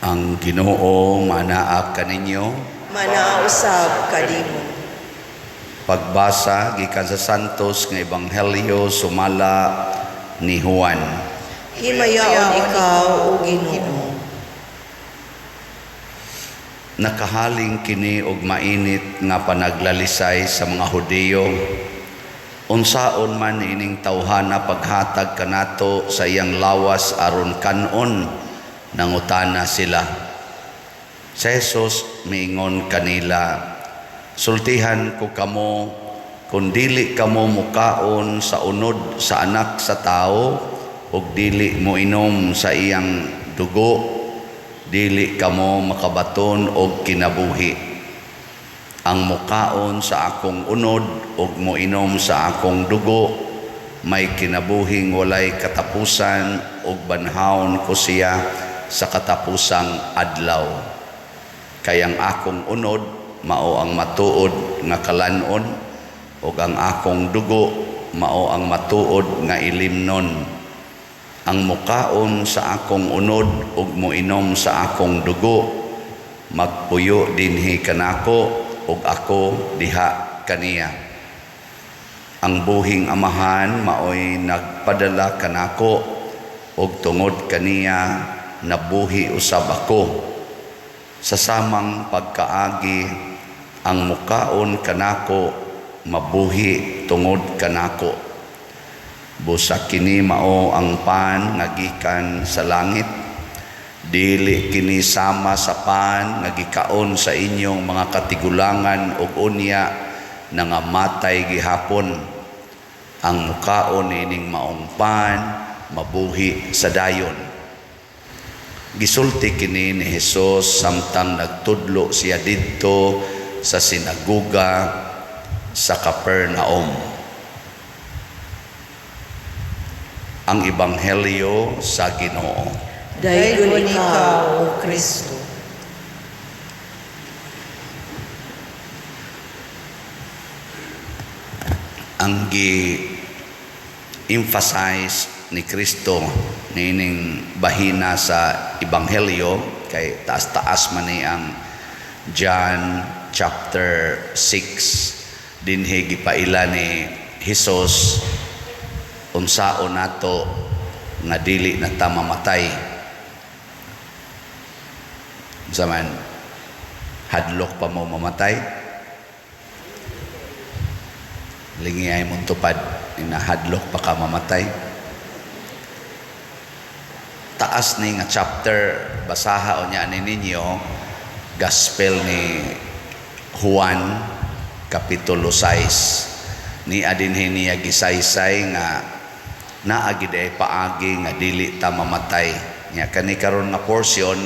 Ang Ginoo manaa kaninyo. Manaa usab kanimo. Pagbasa gikan sa Santos nga Ebanghelyo sumala ni Juan. Himayaon ikaw, O Ginoo. Nakahaling kini og mainit nga panaglalisay sa mga Hudiyo. Unsaon man ining tawhana paghatag kanato sa iyang lawas aron kanon? Nangutana sila. Si Jesus miingon kanila, "Sultihan ko kamo, kung dili kamo mukaon sa unod sa Anak sa Tao ug dili moinom sa iyang dugo, dili kamo makabaton og kinabuhi. Ang mukaon sa akong unod ug moinom sa akong dugo may kinabuhing walay katapusan, ug banhawon ko siya sa katapusang adlaw. Kay ang akong unod mao ang matuod nga kalan-on, ug ang akong dugo mao ang matuod nga ilimnon. Ang mukaon sa akong unod ug moinom sa akong dugo magpuyo dinhi kanako ug ako diha kaniya. Ang buhing Amahan maoy nagpadala kanako, ug tungod kaniya nabuhi usab ako. Sa samang pagkaagi, ang mukaon kanako mabuhi tungod kanako. Busa kini mao ang pan nga gikan sa langit. Dili kini sama sa pan nga gikaon sa inyong mga katigulangan ug unya nangamatay gihapon. Ang mukaon ining maong pan mabuhi sa dayon." Gisulti kini ni Hesus samtang nagtudlo siya didto sa sinagoga sa Capernaum. Ang Ebanghelyo sa Ginoo. Daygon ikaw, O Kristo. Ang gi-emphasize ni Kristo niining bahina sa Ebanghelyo, kay taas-taas man ni ang John chapter 6, dinhi gipaila ni Hesus unsaon nato nga dili na ta mamatay. Unsa man, hadlok pa mo mamatay? Lingi ay mong tupad, inahadlok pa ka mamatay. Taas ni nga chapter, basaha o niya ni ninyo, Gospel ni Juan, Kapitulo 6. Ni adinhi niya gisaysay nga naa gid ay paagi nga dili ta mamatay. Nya kani karon nga portion,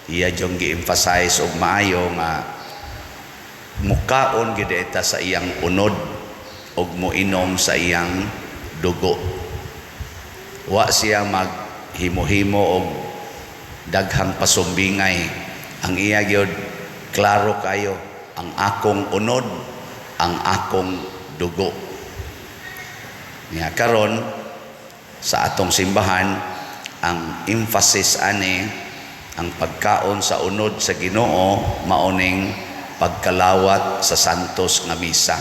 iya jung gi-emphasize og maayo nga mukaon gid ta sa iyang unod og moinom sa iyang dugo. Wa siya maghimo-himo og daghang pasumbingay. Ang iya gyud klaro kayo, ang akong unod, ang akong dugo. Nya karon sa atong simbahan, ang emphasis ani ang pagkaon sa unod sa Ginoo maoning pagkalawat sa Santos nga Misa.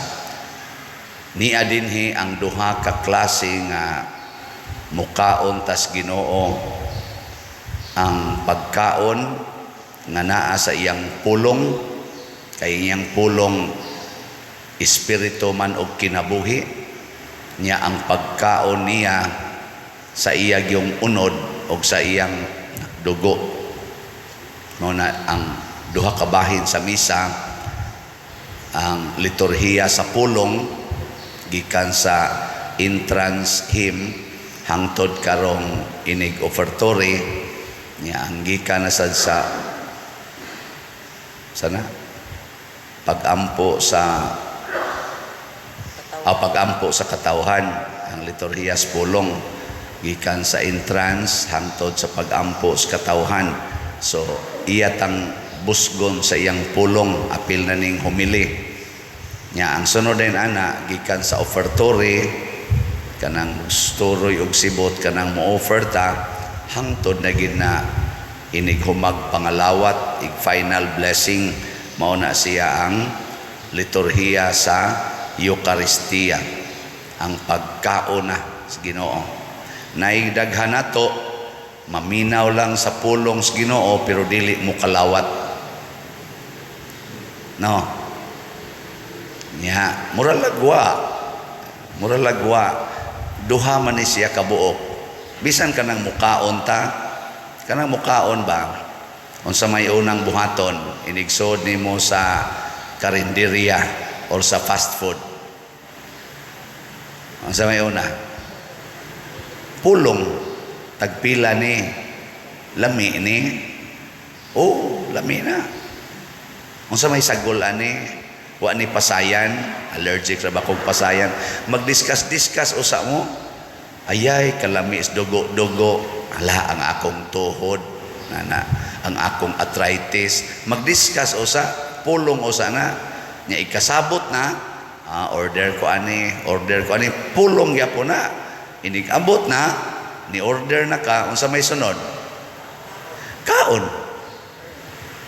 Nia dinhi ang duha ka klase nga mukaon tas Ginoo, ang pagkaon nga naa sa iyang pulong, kay iyang pulong espiritu man og kinabuhi niya, ang pagkaon niya sa iya gyung unod og sa iyang dugo. Mao na ang duha ka bahin sa misa, ang liturhiya sa pulong gikan sa entrance hymn hangtod karong inig offertory niya, ang gikan na sad sa sana pag-ampo sa katawhan, ang liturhiya sa pulong gikan sa entrance hangtod sa pag-ampo sa katawhan. So iya tang busgon sa iyang pulong, apil na ning homily nya. Ang sunod din ana gikan sa offertory, kanang sturoy og sibot, kanang mo-offer ta hangtod na gid na Inig humag pangalawat, ig final blessing, mao na siya ang liturhiya sa Eukaristiya, ang pagkaon na sa Ginoo. Naigdaghan nato maminaw lang sa pulong sa Ginoo pero dili mo kalawat. No. Nya, mura lagwa. Mura lagwa. Duha man ni siya kabuok. Bisan kanang mukaon ta, kanang mukaon ba? Unsa may unang buhaton, inigsod nimo sa karinderya or sa fast food. Unsa may una? Pulong, tagpila ni, lami ni, oh, lami na. Unsa may sagol ani, wa ni pasayan, allergic ra ba kog pasayan. Mag-discuss-discuss usa mo, ayay kalami is dugo-dugo, ala ang akong tuhod, nana, ang akong arthritis. Mag-discuss usa, pulong usa na, nya ikasabot na, ah, order ko ani, pulong gyapon na. Inig abot na, ni order na ka, unsa may sunod? Kaon.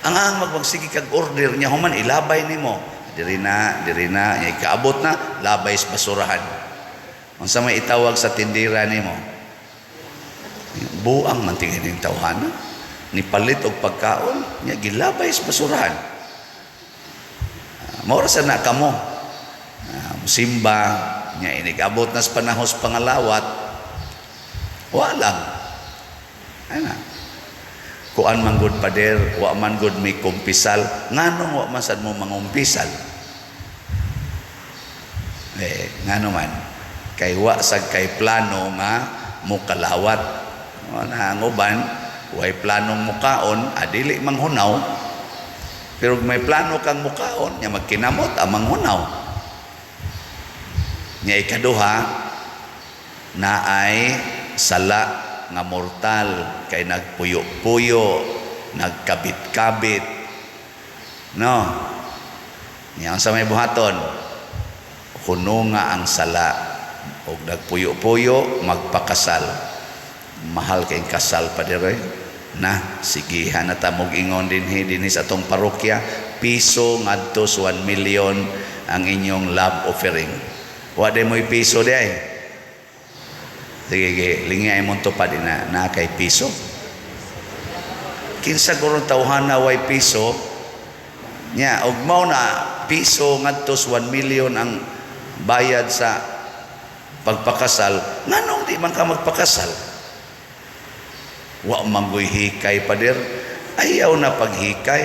Ang ang magmagsige kag order niya human ilabay nimo. Diri na, nya ikaabot na, labay sa basurahan. Unsa may itawag sa tindira nimo? Buang man tingin ning tawhana. Ni palit og pagkaon, nya gilabay sa basurahan. Ah, mao ra sa na kamo. Ah, musimba, nya inig-abot na sa panahon sa pangalawat, wa lang. Ay na. Kuan man gud, pader, wa man gud may kumpisal. Nganong wa man sad mo mangumpisal? Eh, ngano man? Kay wa sad kay plano nga mukalawat. Na ang uban, way planong mukaon, adili manghunaw. Pero kung may plano kang mukaon, nya magkinamot ang manghunaw. Nya ikaduha, na ay sala nga mortal kay nagpuyo-puyo, nagkabit-kabit. No. Nya sa may buhaton, hununga ang sala og nagpuyo-puyo, magpakasal. Mahal kay kasal pa dire na sigihan na ta mog ingon dinhi dinhi sa atong parokya, piso ngadto sa 1 million ang inyong love offering. Wa day mo'y piso di ay. Sige, sige, lingi ay mong tupad ina na kay piso. Kinsa gurong tawhana way piso nya? Og mao na piso ngadto sa 1 million ang bayad sa pagpakasal, nganong di man ka magpakasal? Wa man goy hikay, pader. Ayaw na paghikay.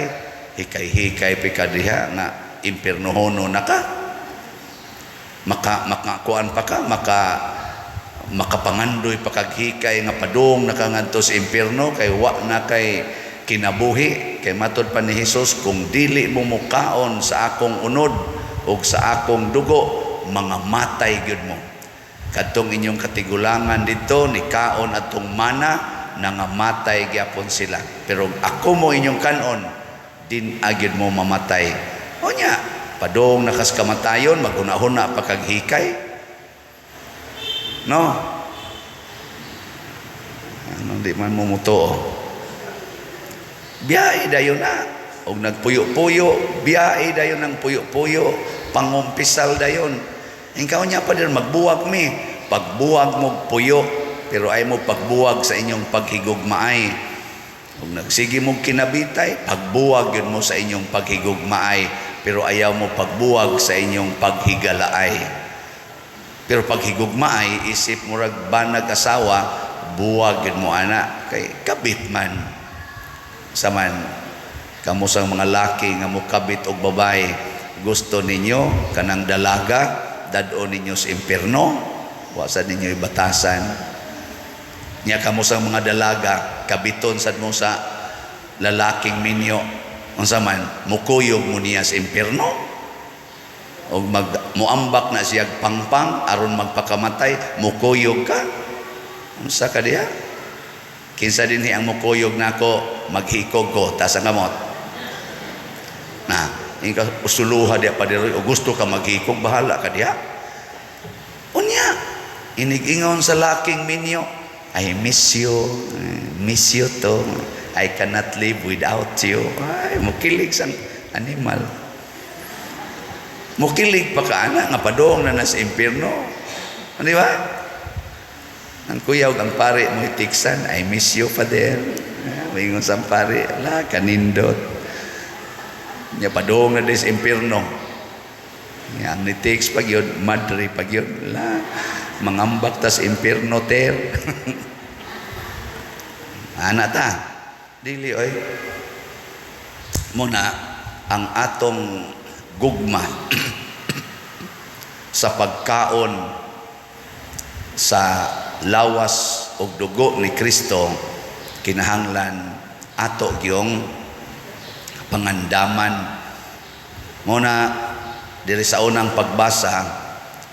Hikay-hikay pa ka diha nga impiernohono na ka. Maka makakuan pa ka, makapangandoy pa kag hikay nga padung na ka ngadto sa impierno kay wa na kay kinabuhi. Kay matod pa ni Hesus, "Kung dili mo mukaon sa akong unod ug sa akong dugo, mga matay gyud mo." Kadtong inyong katigulangan dito ni kaon atong mana, nangamatay gyapon sila, pero ako mo inyong kanon, din agid mo mamatay. Unya padong nakas kamatayon, maghuna-huna pa kag hikay, no? Ano, di man mo mutuo? Biyahe dayon na og nagpuyo-puyo, biyahe dayon ng puyo-puyo, pangumpisal dayon. Ikaw niya pa din magbuwag mi, pagbuwag mo puyo, pero ay mo pagbuwag sa inyong paghigugmaay. Ug nagsige mo kinabitay, pagbuwag yun mo sa inyong paghigugmaay, pero ayaw mo pagbuwag sa inyong paghigalaay. Pero paghigugmaay, isip murag banag asawa, buwag yun mo ana kay kabit man. Saman kamo sa mga laki nga mokabit og babae, gusto ninyo kanang dalaga dad-on ninyo sa impierno? Wa sa ninyo ibatasan. Nya kamo sa mga dalaga, kabiton sad mo sa lalaking minyo, unsa man, mukuyog mo niya sa impierno? Og mag muambak na siya pangpang aron magpakamatay, mukuyog ka? Unsa ka diha? Kinsa dinhi ang mukuyog nako, maghikog ko, taas ang kamot. Na ika usuluha diha pa diri o gusto ka maghikog, bahala ka diha. Unya inig-ingon sa laking minyo, "I miss you, eh, miss you to." I cannot live without you. Ay, mukilig sang animal. Mukilig pa ka ana nga padong na sa impierno. Di ba? Ang kuya ug ang pare mo itiksan, "I miss you, Father." Ah, moingon sa pare, "La, kanindot." Nya padong na sa impierno. Nya ang ni-text pag yun, madre pag yun, la, mangambak tas impierno ter. Ana ta. Dili oy. Muna ang atong gugma sa pagkaon sa lawas ug dugo ni Kristo, kinahanglan ato gyung pangandaman. Muna diri sa unang pagbasa,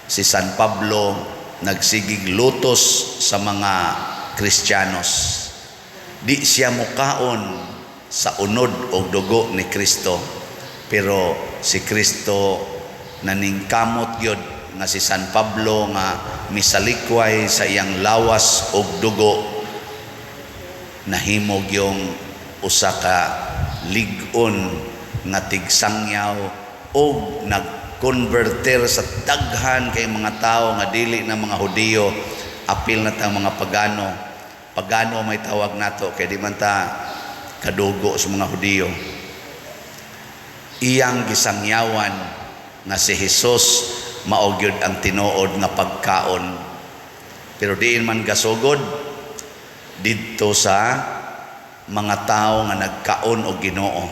si San Pablo nagsigig lutos sa mga Kristiyanos. Di siya mukaon sa unod og dugo ni Kristo, pero si Kristo naningkamot gyud nga si San Pablo nga misalikway sa iyang lawas ug dugo nahimo gyung usa ka lig-on nga tigsangyaw og nagkonverter sa daghan kay mga tawo nga dili na mga Hudiyo, apil na tang mga pagano. Pagano may tawag nato kay di man ta kadugo sa mga Hudiyo. Iyang gisangyawan nga si Jesus mao gyud ang tinuod nga pagkaon. Pero diin man gasugod? Didto sa mga tao nga nagkaon og Ginoo.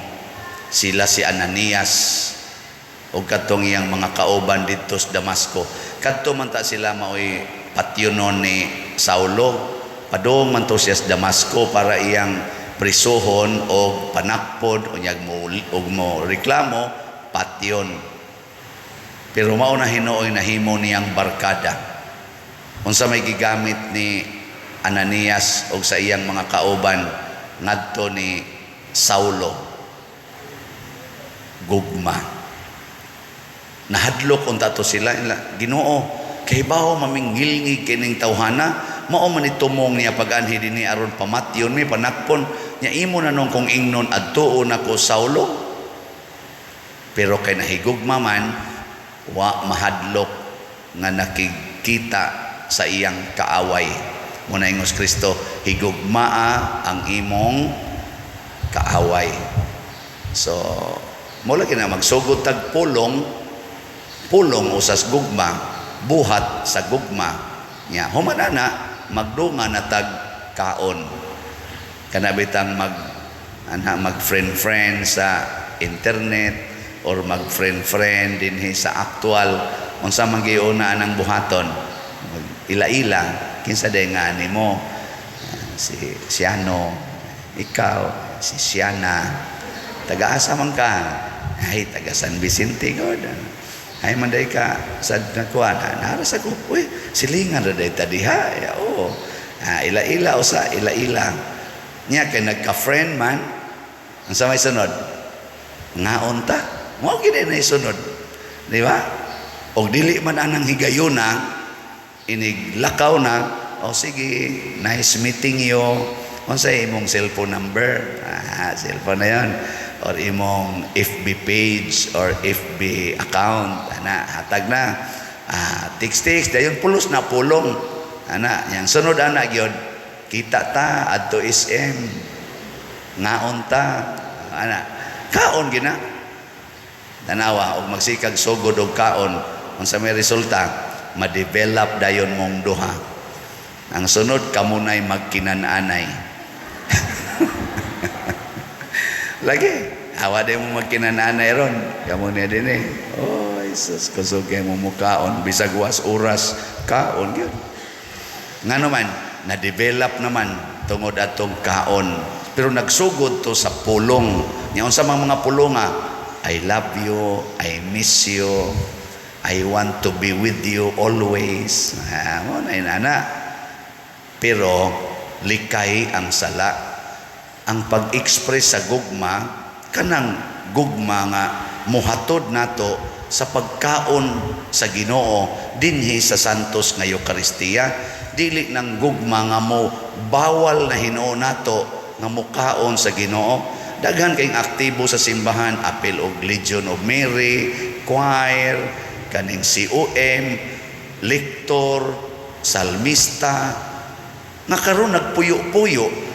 Sila si Ananias ug kadtong iyang mga kauban didto sa Damasco. Kadto man ta sila maoy patyonon ni Saulo. Padung man to siya sa Damasco para iyang prisuhon og panakpod, unyag mo og mo reklamo patyon. Pero mao na hinuoy nahimo niyang barkada. Unsa may gigamit ni Ananias og sa iyang mga kauban ngadto ni Saulo? Gugma. Nahadlok unta to sila ila, "Ginoo, kay bawo mamingilngig kining tawhana, mao man itumong niya pag-anhi dinhi aron pamatyon mi, panakpon nya. Imo na nung kung ingnon adtuon nako Saulo?" Pero kay nahigugma man, wa mahadlok nga nakikita sa iyang kaaway. Muna ingos Kristo, "Higugmaa ang imong kaaway." So mo lagi na magsugod tag pulong, pulong usas gugma, buhat sa gugma nya. Human ana, magdunga na tag kaon. Kana bitang mag ana, mag friend friend sa internet or mag friend friend dinhi sa actual, unsa man giuna anang buhaton? Mag ila-ila, kinsa day nga nimo? Si Siano, ikaw si Siana, taga-asa man ka? Ay, taga San Vicente god. Ay, man day ka sa nakuha na naras ako. Uy, silingan ra day ta diha. Ya, oo. Ah, ila-ila usa, ila-ila niya kay nagka-friend man. Ang sa may sunod, ngaon ta, mao gid na sunod, di ba? Og dili man anang higayuna, inig lakaw na, "O sige, nice meeting you. Unsa imong cellphone number?" Ah, cellphone na yon or imong FB page or FB account ana, hatag na. Ah, text text dayon, pulos na pulong ana. Yang sunod ana gyud, kita ta adto SM, ngaon ta ana, kaon gina. Tanawa og magsikag sugod og kaon, unsa may resulta? Ma-develop dayon mong duha. Ang sunod, kamunay magkinananay. Lagi awa di mo magkinananay ron, kamo niya din eh. Oh Jesus, kusog kay mo mukaon bisag was oras, kaon gyud. Ngano man na-develop naman tungod atong kaon. Pero nagsugod to sa pulong nya. Unsa mga pulong nga? "I love you, I miss you, I want to be with you always." Ah, mo na inana. Pero likay ang sala. Ang pag-express sa gugma, kanang gugma nga muhatod nato sa pagkaon sa Ginoo dinhi sa Santos nga Eukaristiya, dili nang gugma nga mo bawal na hinuon nato. nga mukaon sa Ginoo. Daghan kayong aktibo sa simbahan, apil og Legion of Mary, choir, kaning COM, lector, salmista, nga karon nagpuyo-puyo.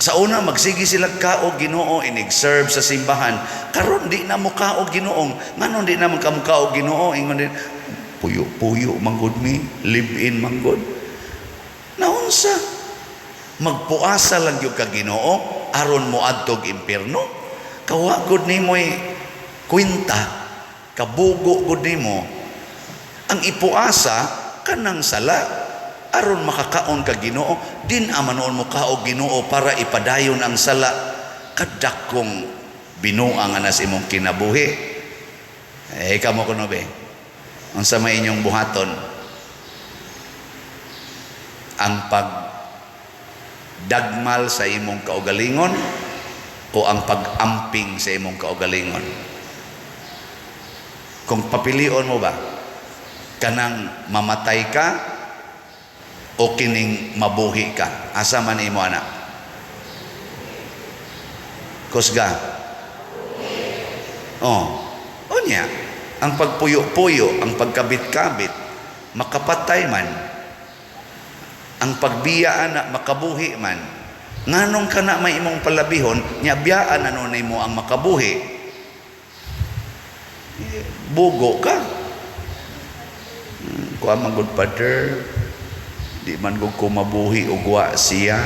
Sa una magsige sila kaog Ginoo, inig-serve sa simbahan. Karon di na mo kaog Ginoo. Nganong di na man ka mokaog Ginoo? Ingon din, puyo-puyo manggod mi, live-in manggod. Naunsa? Magpuasa lang gyud ka Ginoo aron mo adtog impierno? Kawa gud nimo'y kwenta, kabugo gud nimo. Ang ipuasa kanang sala aron makakaon ka Ginoo. Din ama noon mo kaog Ginoo para ipadayon ang sala, kadakong binuang anas imong kinabuhi. Eh, kamo kuno be, unsa may inyong buhaton? Ang pag dagmal sa imong kaugalingon o ang pag-amping sa imong kaugalingon? Kung papilion mo ba, kanang mamatay ka o kining mabuhi ka, asa man imo ana? Kusga. Oh, unya ang pagpuyo-puyo, ang pagkabit-kabit, makapatay man. Ang pagbiya ana, makabuhi man. Nganong kana may imong palabihon nya, biyaan ano nimo ang makabuhi? Eh, bugo ka. Kuha man gud, Father, di man gud ko mabuhi og wa siya.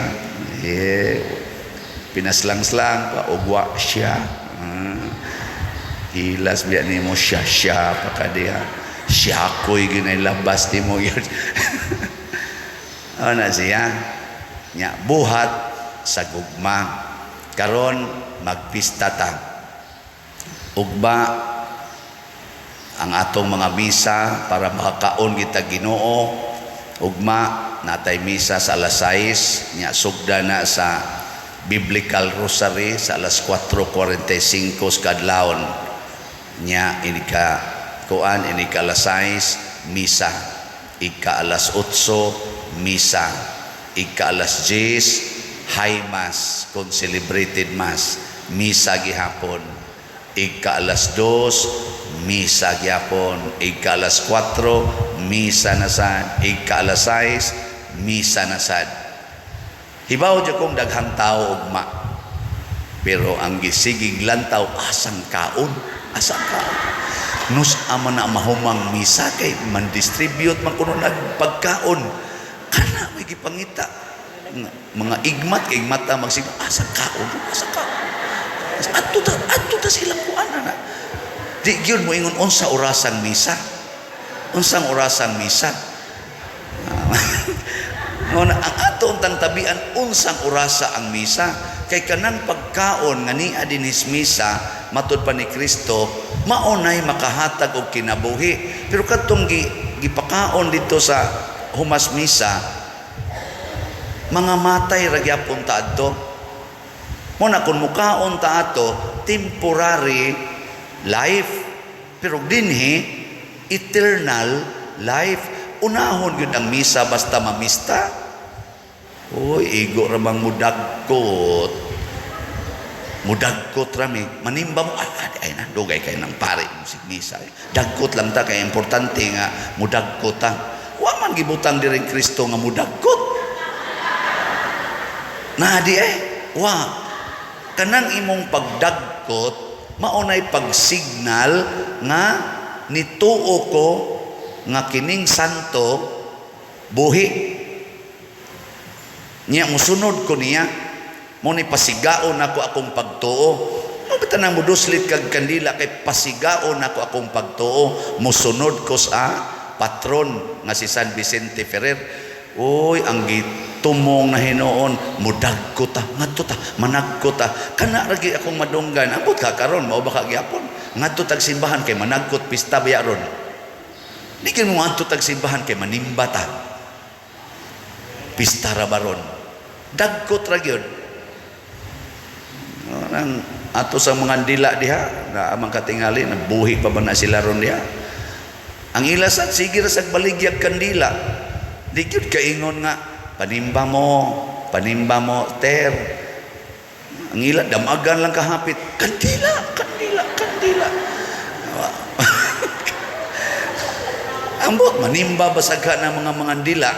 Eh, pinaslang-slang pa og wa siya. Hilas biya nimo, siya siya pa ka diha. Siya ko'y ginay labas nimo yun. Ano na siya nya, buhat sa gugma. Karon magpista ta. Ugma ang atong mga misa para makakaon kita Ginoo. Ugma natay misa sa alas 6 nya, sugda na sa Biblical Rosary sa alas 4:45 sa kadlawon nya. Inika kuan, inika alas 6 misa, ika alas 8 misa, ika alas 10 high mass, concelebrated mass, misa gihapon, ika alas 2 misa gihapon, ika alas 4 misa na sad, ika alas 6 misa na sad. Hibaw jud kong daghang tao ugma, pero ang gisigig lantaw, asang kaon, asang kaon. Nus ama na mahumang misa kay man distribute man kuno nagpagkaon, kana may gipangita. Mga igmat kay mata magsig, asang kaon, asang kaon. Adto ta, adto ta silang kuan ana. Di gyud mo ingon, unsa orasang misa? Unsang orasang misa? Nguna, ang ato untang tabian unsang orasa ang misa, kay kanang pagkaon nga nia dinis misa, matud pa ni Kristo, maunay makahatag og kinabuhi. Pero kadtong gipakaon dito sa humas misa, mga matay ra gyapon ta adto. Mo na kung mukaon ta ato, temporary life, pero dinhi eternal life. Unahon gyud ang misa basta mamista. Uy, igo ra bang mudagkot? Mudagkot rami. Manimba mo, ay na, dugay kay ng pare musik misa. Dagkot lang ta kay importante nga mudagkot ta. Wa man gibutang diri Kristo nga mudagkot. Na di eh, wa. Kanang imong pagdagkot, maunay pagsignal nga nituo ko nga kining santo buhi. Niya musunod ko niya, mo ni pasigaon nako akong pagtuo. Mo bitaw nang muduslit kag kandila kay pasigaon nako akong pagtuo, musunod ko sa patron nga si San Vicente Ferrer. Uy, ang gitumong na hinuon, mudagko ta, ngadto ta, managko ta. Kana ra gyud akong madunggan. Ambot ka karon, mao ba ka gyapon? Ngadto tag simbahan kay managkot, pista biya ron. Di kay mo ngadto tag simbahan kay manimba ta. Pista ra baron. Dagkot ra gyud. Nang ato sa mga dila diha na amang katingali, nabuhi pa ba na sila ron diha? Ang ilasan sige ra sag baligyag kandila. Di gyud kaingon nga panimba mo, panimba mo ter. Ang ila damagan lang kahapit, kandila, kandila, kandila. Ambot manimba basagha ng mga mangandila.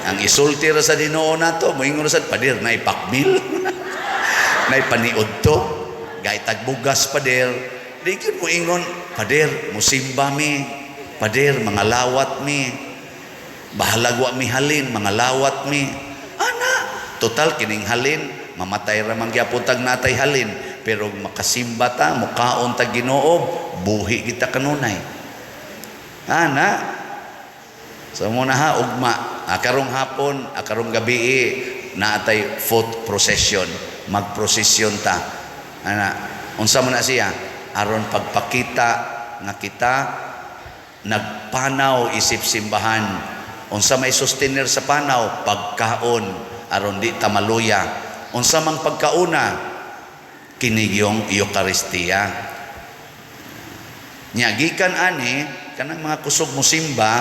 Ang isulti ra sa Ginoo nato, moingon ra sad, "Pader, nay pakmil. Nay paniud to. Gay tagbugas, pader." Di gyud mo ingon, "Pader, musimba mi. Pader, mga lawat mi. Bahalag wa mi halin, mga lawat mi." Ana, total kining halin, mamatay ra man gyapon tag natay halin, pero makasimba ta, mukaon ta Ginoo, buhi kita kanunay. Ana, so muna ha, ugma, karong hapon, karong gabi, naatay foot procession, magprosesyon ta. Ana, unsa man na siya? Aron pagpakita nga kita nagpanaw isip simbahan. Unsa may sustainer sa panaw? Pagkaon, aron di ta maluya. Unsa mang pagkauna? Kini yung Eukaristiya. Nya gikan ani kanang mga kusog mo simba,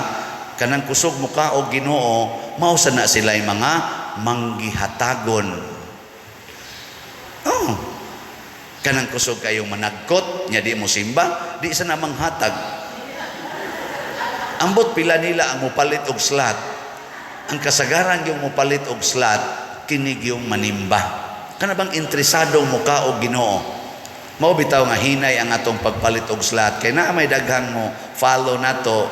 kanang kusog mo kaog Ginoo, mao sa na sila mga manggihatagon. Oh. Kanang kusog kayong managkot, nya di mo simba, di sa na manghatag. Ambot pila nila ang mupalit og slot. Ang kasagaran yung mupalit og slot, kini yung manimba. Kana bang interesadong muka og Ginoo. Mao bitaw nga hinay ang atong pagpalit og slot kay naa may daghang mo follow nato.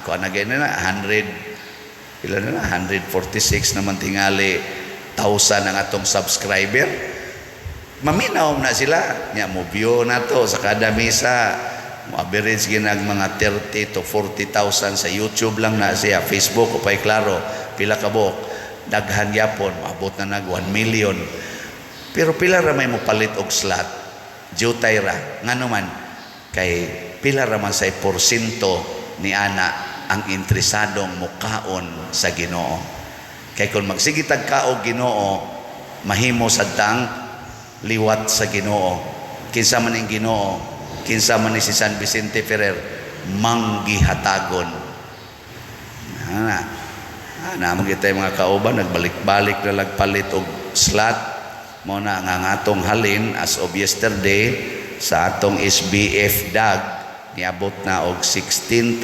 Kuan na gani na 100, pila na na, 146 naman tingali thousand ang atong subscriber. Maminaw na sila nya, mo view nato sa kada misa, mo average ginag mga 30 to 40,000 sa YouTube lang na siya. Facebook upay klaro pila ka buok, daghan gyapon, maabot na nag 1 million, pero pila ra may mopalit og slot? Jutay ra. Ngano man? Kay pila ra man say porsyento ni ana ang interesadong mukaon sa Ginoo. Kay kung magsige tag kaog Ginoo, mahimo sad tang liwat sa Ginoo. Kinsa man ang Ginoo? Kinsa man ni si San Vicente Ferrer? Manggihatagon. Ana. Ah, naman kita yung mga kauban, nagbalik-balik na lagpalit og slot. Mo na nga ang atong halin as of yesterday sa atong SBF DAG niabot na og 16,422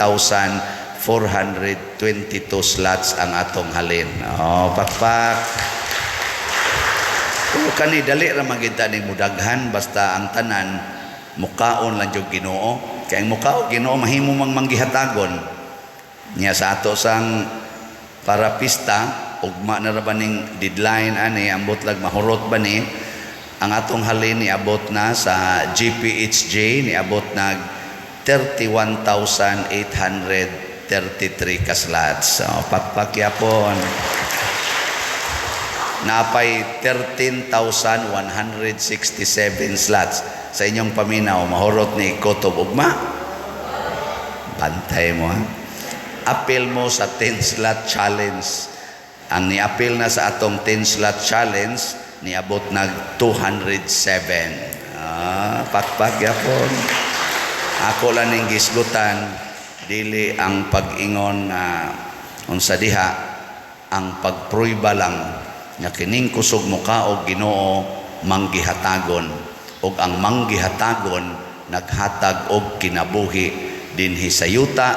slots ang atong halin. Oh, pakpak. Pero kani dali ra man gid ni mudaghan basta ang tanan mukaon lang jud Ginoo. Kay ang mukaon Ginoo, mahimo mang manggihatagon. Nya sa ato sang para pista, ugma na ra ba ning deadline ani, ambot lag mahurot ba ni. Ang atong halin niabot na sa GPHJ, niabot nag 31,833 ka slots. So, pakpak yapon. Napay 13,167 slots sa inyong paminaw. Mahurot ni Kotob ugma. Bantay mo ha. Apil mo sa 10 slot challenge. Ang niapil na sa atong 10 slot challenge niabot nag 207. Ah, pakpak yapon. Ako lang ning gisgutan, dili ang pag-ingon nga unsa diha, ang pagpruiba lang nga kining kusog mukaog Ginoo, manggihatagon, ug ang manggihatagon naghatag og kinabuhi dinhi sa yuta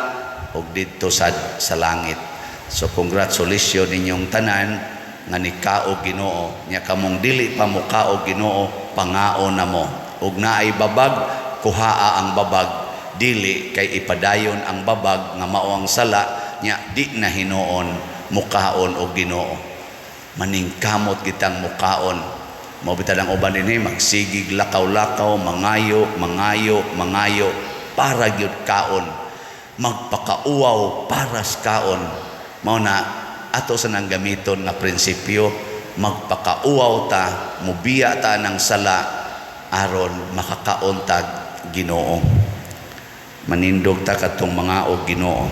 ug didto sa langit. So congratulations ninyong tanan nga nikaog Ginoo. Nya kamong dili pa mukaog Ginoo, pangaon na mo. Ug naay babag, kuhaa ang babag, dili kay ipadayon ang babag nga mao ang sala, nya di na hinuon mukaon og Ginoo. Maningkamot kitang mukaon. Mao bitaw ang uban dinhi magsigig lakaw-lakaw, mangayo, mangayo, mangayo para gyud kaon. Magpakauwaw para sa kaon. Mao na ato sa nang gamiton nga prinsipyo, magpakauwaw ta, mubiya ta ng sala aron makakaon tag Ginoo. Manindog ta katong mga og Ginoo.